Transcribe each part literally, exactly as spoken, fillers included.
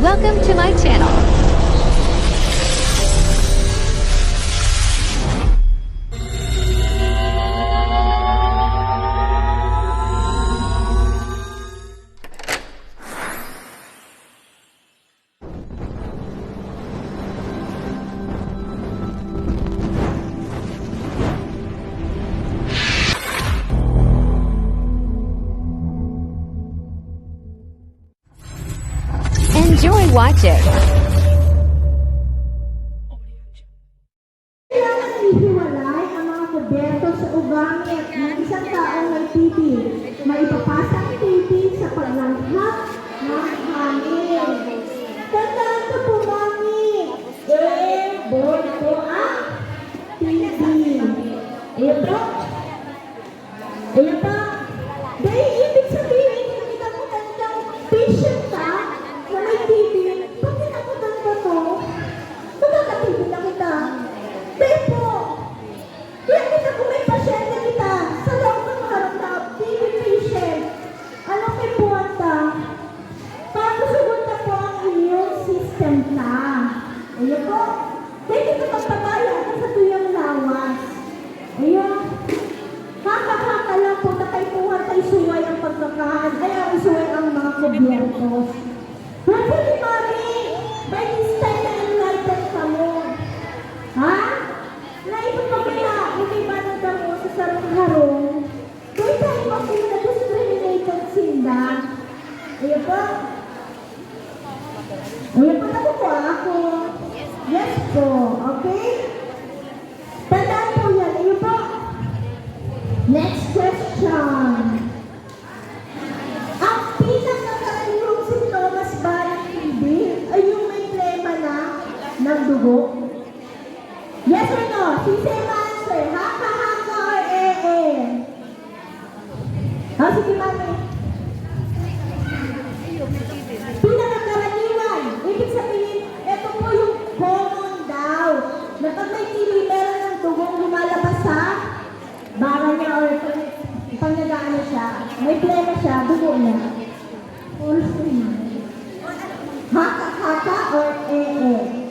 Welcome to my channel. Enjoy watching. Kailangan ihiwalay ang mga kubyerto sa ugamit ng isang taong may T B. Maipapasa ang T B sa paglanghap ng hangin. Tandaan ko po, Mami, airborne po ang T B. Ayan po. Ayan pa. Dahil ibig sabihin, hindi ka mo talagang patient ka na may T B, pag kinakutan ka to, magkaka-T B na kita. Dahil po, kaya kita kung may pasyente kita, sa loob ng harap na T B patient, anong may buwan ta? Pakusugon ta po ang immune system ta. Ayan po. Dahil kita magpabaya sa tuyang lawas. Ayun. Haka-haka lang po, nakaipuhan sa isuway ang pagkakaan, ay ang isuway ang mga kubyertos. Hopefully, Mami, by this time na enlightened kamo. Ha? Naisip mo kaya, umiba na kamo sa sarong harong? Kaya tayo mag-discriminated sinda. Ayun po. Ayun po, nakukuha ako. Yes po. Okay? Tandaan po yan. Ayun po. Next question. Ang pinakakaraniwang sintomas ba ng T B ay yung may plema na ng dugo? Yes or no? Sisay ma-answer? Haka-haka or ee? Ah, sige, Mami. Pinakakaraniwan. Ibig sabihin, ito po yung common daw. Na pag may T B, meron ng dugong lumalabas sa baga niya or pag, pag nag-aano siya, may plema siya, dugo niya. Oras ko na. Haka-haka or ee?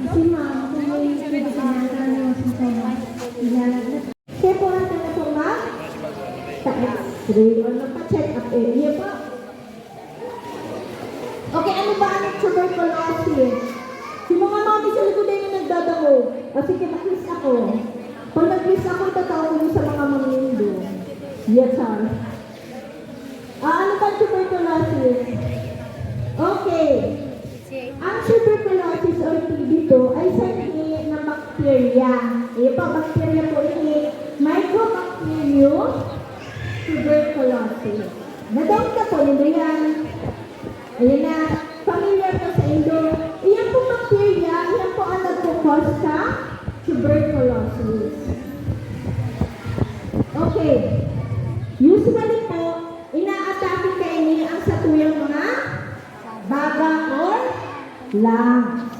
Si ma'am, kung may pwede ka na, ano, sa kanya. Ilalagay. Kaya po natin na po, ma'am? Sa X-ray or magpa-check up eh. Iya po. Okay, ano ba ang tuberculosis? Yung mga mami sa likod ay yung nagdadangog. Kasi kinakis ako. Pag nag-kiss ako, itatao ko yun sa mga mamindo. Yes, sir. Ah, ano ba ang tuberculosis? Okay. Ang tuberculosis or T B po ay sanhi ng bakterya. Iyo po, bakterya po ini, Mycobacterium tuberculosis. Nadawat na po nindo yan. Ayan na, familiar na sa indo. Iyan pong bakterya, iyan po ang nagkukos sa tuberculosis. Okay. Usually po, inaatake kaini ang satuyang mga baga or lungs.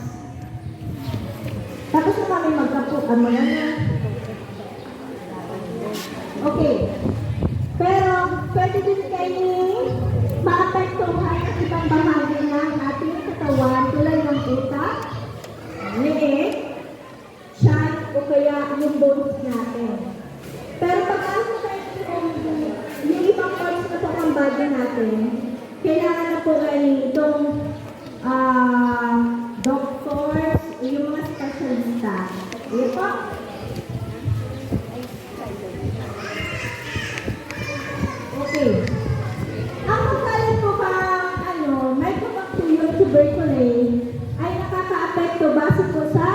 Tapos na kami magkapuan mo na. Okay. Pero pwede din kayo maapektuhan ang ibang bahagi ng ating katawan tulad ng utak, leeg, tiyan, o kaya yung bones natin. Pero pag ano tayo yung, yung ibang parts na sa body natin, kailangan na po na itong ah, doctors, yung mga espesyalista. Iyo po. Okay. Ang pagkalat po ba, ano, Mycobacterium tuberculosis ay nakakaapekto base po sa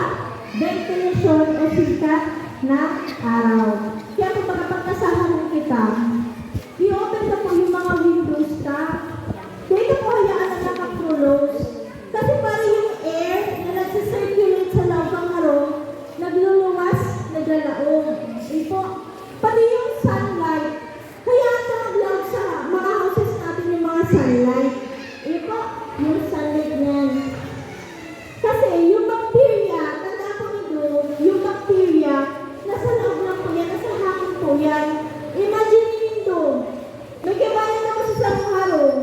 ventilasyon o sikat na araw. Kaya kung makapagkasama mo kita, i-open na po yung mga windows ka. Dito po hayaan na nakaklose. Kasi para yung air na nagsi-circulate sa loob ng harong, nagluluwas, naglalaog. Yun po. Pati yung sunlight. Kaya ito maglaog sa mga houses natin yung mga sunlight. Yun po, yung sunlight niyan. Kasi yung bacteria, tandaan po nindo, yung bacteria, nasa loob lang po yan, nasa hangin po yan. Imagine nindo, may kabayan ako sa sarong harong.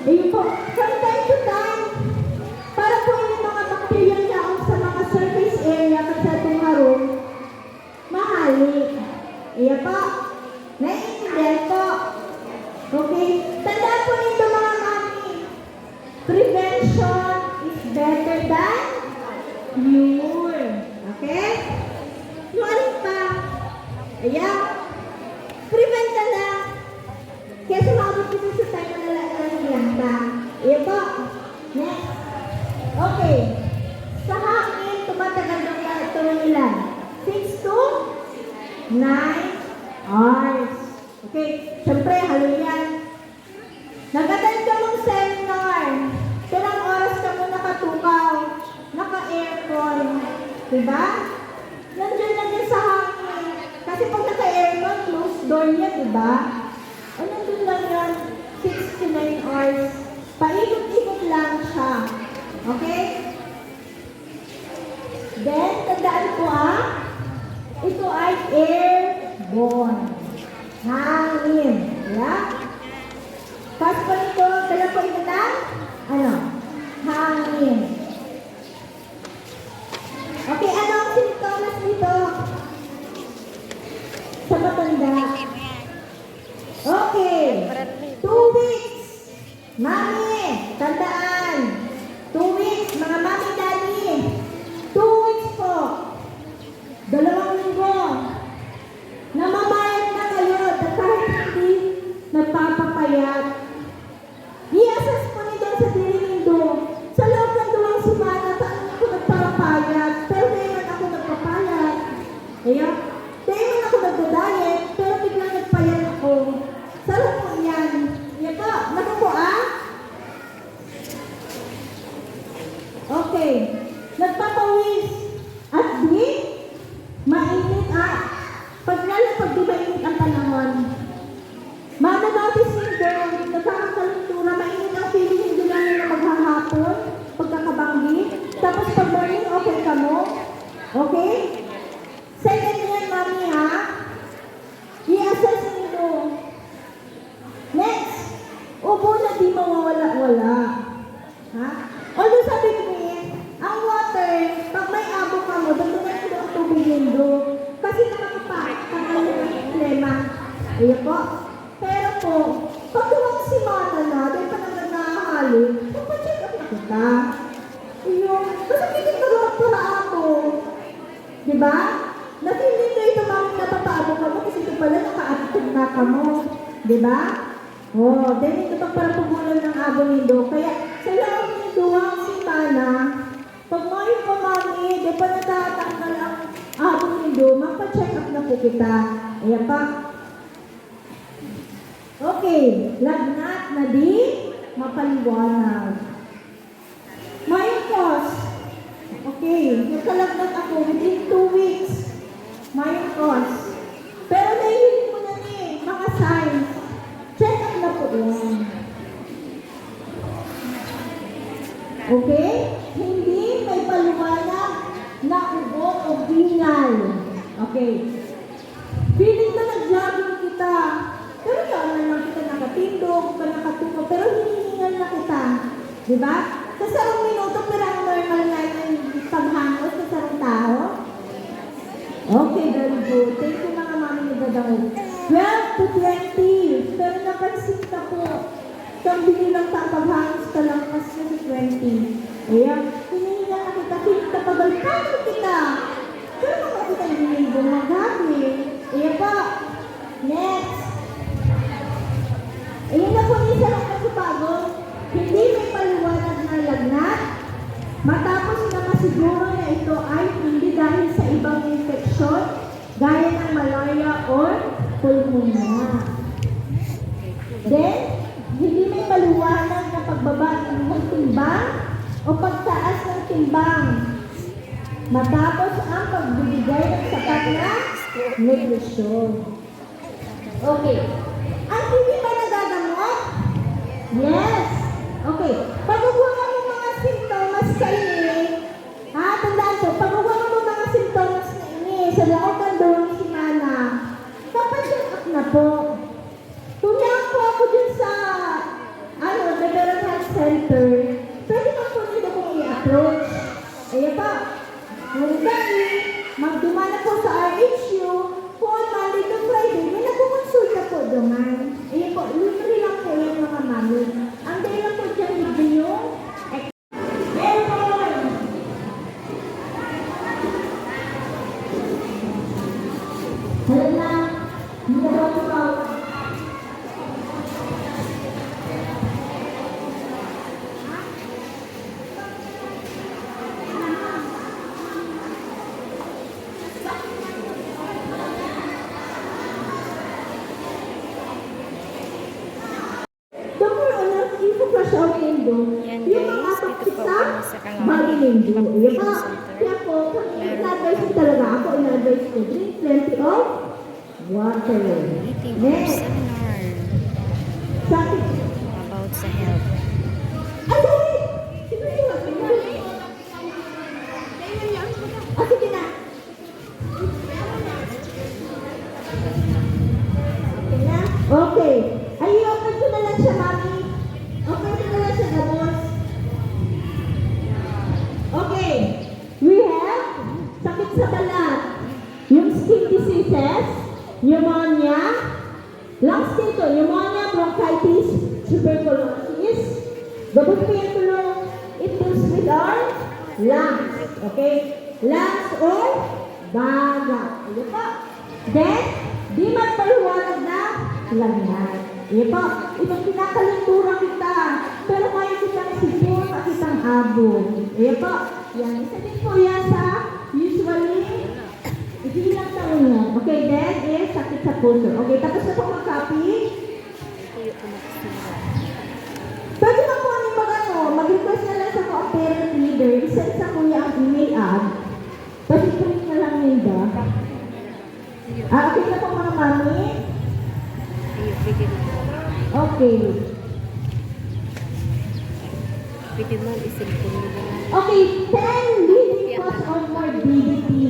Ayun po, from time to time, para po yung mga bakterya na sa mga surface area, kasi itong harong, mahali. Iya po. Naiintindihan po. Okay. Tandaan po nito, mga mami. Prevention is better than cure. Okay? Yung alin pa? Ayan. Prevent ka na. Kaya sumagot kita sa time na nalalaan lang ka. Iyo po. Next. Okay. Sa hangin, tumatagal ng mga ito ilan? Six to nine hours. Okay. Siyempre, halo yan. Nag-attend ka ng seminar. Ilang oras ka mo nakatukaw? Naka-aircon. Diba? Nandiyan lang yan sa hangin. Kasi pag naka-aircon, closed door niya, diba? O, nandun lang yan. Six to nine hours. Paikot-ikot lang siya. Okay? Then, tandaan po, ah, ito ay airborne. Hangin. Yeah? Tapos po nito, dala po ito ng, ano? Hangin. Okay, ano ang sintomas nito? Sa matanda. Okay. Two weeks. Mami, tandaan. Two weeks, mga mami, daddy. Two weeks po. Dalawang linggo. Namamayat na kayo, kahit hindi nagpapapayat. I-assess po nindo sa diri nindo. Sa loob ng duwang semana, taon ako nagpapayat, pero dai man ako nagpapayat. Ayan. Dai man ako nagda-diet, pero biglang nagpayat ako. Sarap po yan. Yan po. Naku po, ah. Okay. Nagpapawis. At di, mainit, ah. Pag lalo pag di mainit ang panahon, Mano dati sindo, nagkakakalentura, mainit ang feeling, hindi lang na maghahapon, pagkakabanggi. Tapos pag morning, okay ka mo? Okay? Second yan, mami, ha? I-assess nindo. Next, ubo na di mawawala-wala. Ha? Although sabi ko eh, ang water, pag may abo ka mo, dagdagan mo ang tubig nindo. Kasi nakakapatanggal yung problema. Ayun po. Pero po, pag duwang semana na, di pa naman nahahali, magpa-check up na kita. Ayun. Kasi hindi ka magparaabo. Di ba? Nasa hindi kayo ito, mami, napapaabo ka mo kasi ito pala nakaatid na ka mo. Di ba? Oh, then ito pag parapugulan ng abo nindo. Kaya sa loob ng duwang semana, pag mayo pa, mami, di pa natatanggal ang abo nindo, magpa-check up na po kita. Ayan pa. Okay, lagnat na di mapaliwanag. Mayong cause. Okay, nagkalagnat ako within two weeks. Mayong cause. Pero nahihiling mo na ni, mga signs. Check up na po yan. Okay? Hindi may paliwanag na ubo o hingal. Okay. Feeling na nag-jogging kita. Pero yaon man lang kita nakatindog, o nakatukaw, pero hinihingal na kita. Di ba? Sa sarong minuto, pero ang normal na yung paghangos sa sarong tao. Okay, very good. Thank you, mga mami ni Dadang. Twelve to twenty. Pero napansin ka po, kang binilang ta, paghangos ka lang, mas na si twenty. Ayan. Hinihingal na kita, kita, pagalpagan kita. Pero kung ako tayo hindi magabi. Ayan pa. Next. Ayun na po, isa lang kasi bago. Hindi may paliwanag na lagnat. Matapos na masiguro na ito ay hindi dahil sa ibang infeksyon, gaya ng malaria or pulmonya. Then, hindi may paliwanag na pagbaba ng timbang o pagtaas ng timbang. Matapos ang pagbibigay ng sapat na nutrisyon. Okay. Ang T B ba nagagamot? Yes. Okay. Pag-ubuhan mo mga sintomas kaini, ha, tandaan ko, pag-ubuhan mo mga sintomas na ini sa laog ng duwang semana, papacheck up na po. Kung yan po ako dyan sa, ano, nagkaroon Center, pwede man po nila pong i-approach. Ayan pa. Kung gani, magduman na po sa R H U, kung Monday to Friday, may nagkukonsulta po duman. Ayan po, libre lang po yan, mga mami. Ang dahil lang po dyan, libre yung Doktor Anas, info ka siya nindo. Yan, yung mga guys, dito po toxic kami sa Kalawang bali nindo. Yung mga Evacuation Center. Kaya po, pag Meron in-advise ko talaga, ako in-advise ko, drink plenty of water. Meeting or Next. Seminar. Sa about sa health. Ay, sorry! Sino yung Ah, sige na. Okay. Ay, i-open ko na lang siya, mami. Open ko na lang siya, gabos. Okay. We have sakit sa balat. Yung skin diseases, pneumonia, lungs dito, pneumonia, bronchitis, tuberculosis. Gabos po yung tulong. It deals with our lungs. Okay? Lungs or baga. Ano po? Then, di magpaliwanag na lagnat. Iyo po, itong kinakalentura kita, pero kaya kitang sipon, kitang abo. Iyo po, yan. Isa din po yan sa usually, hindi lang taon yan. Okay, then is sakit sa puso. Okay, tapos na po mag-copy. Pwede na po kami mag-ano, mag-request na lang sa ko ang parent leader, i-send sa kuya ang email ad. Pati print na lang ninda. Ah, okay na po, mga mami? Ayun, pwede na. Okay. Pwede man, i-cellphone mo na lang. Okay, ten leading cause of morbidity.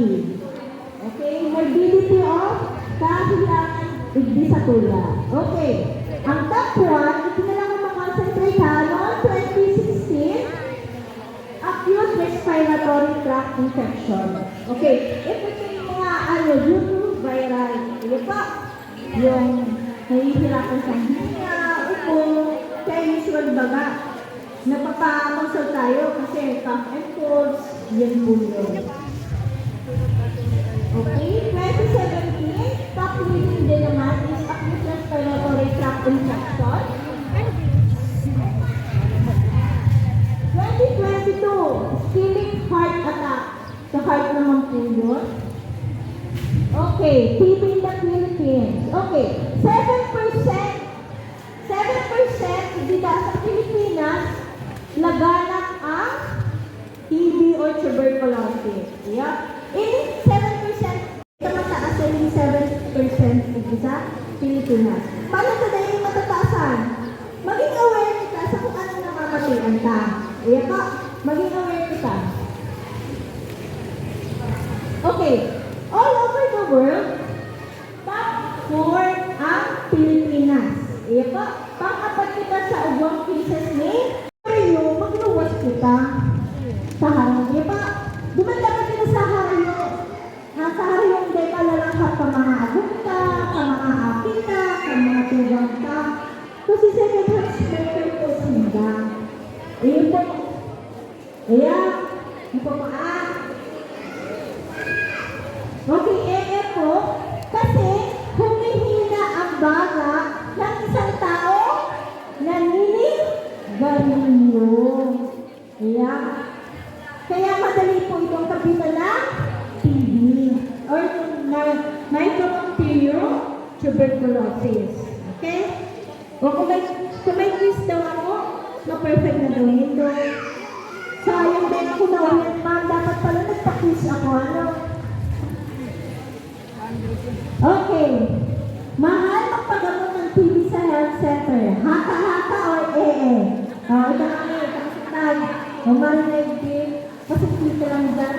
Okay, morbidity of kahilangan igdi sa tulad. Okay. Ang top one, ito na lang ang makonsentrate ha, noong twenty sixteen, acute respiratory tract infection. Okay, ito yung mga ano, due to viral. Ano pa? Yung nahihirapan sa hinga, ubo, kaya usual baga. Nagpapakonsult tayo kasi cough and colds, yan po yun. Okay, twenty seventeen, top leading din naman is acute respiratory tract infection. Twenty twenty-two, ischemic heart attack. Sa heart naman po yun. Okay, T B in the Philippines. Okay, seven percent, seven percent dito sa Pilipinas, laganap ang T B or tuberculosis. Yeah? Ini seven percent, ito mataas na yung seven percent dito sa Pilipinas. Paano ito dahil matataasan? Maging aware kita sa kung anong namamatian ta. Iya pa, maging aware kita. Okay. All over the world, top four ang Pilipinas. Iya pa, pang-apat kita sa ugwang cases ni Rio, magluwas kita. Sa harong. Iya pa, duman dapat kita sa harong. Nasa harong, di ka lalangkap ka mga agom ka, ka mga aki ka, ka mga tugang ka. Kasi second hand smoker po sila. Iyo po. Ayan. Ito pa. Okay, eh, eh po. Kasi humihina ang baga ng isang tao naninigarilyo. Ayan. Kaya madali po itong kapitan ng T B or ng mycobacterium tuberculosis. Okay? O kung may, kung may quiz daw ako, ma-perfect na daw nito. Sayang din ako na ulit, ma'am. Dapat pala nagpa-quiz ako, ano? Okay. Mahal magpagamot ng T B sa health center. Haka-haka or ee? O, ito na kami, ito na si Tay. O, Mari Negdi, pasimple ka lang dyan.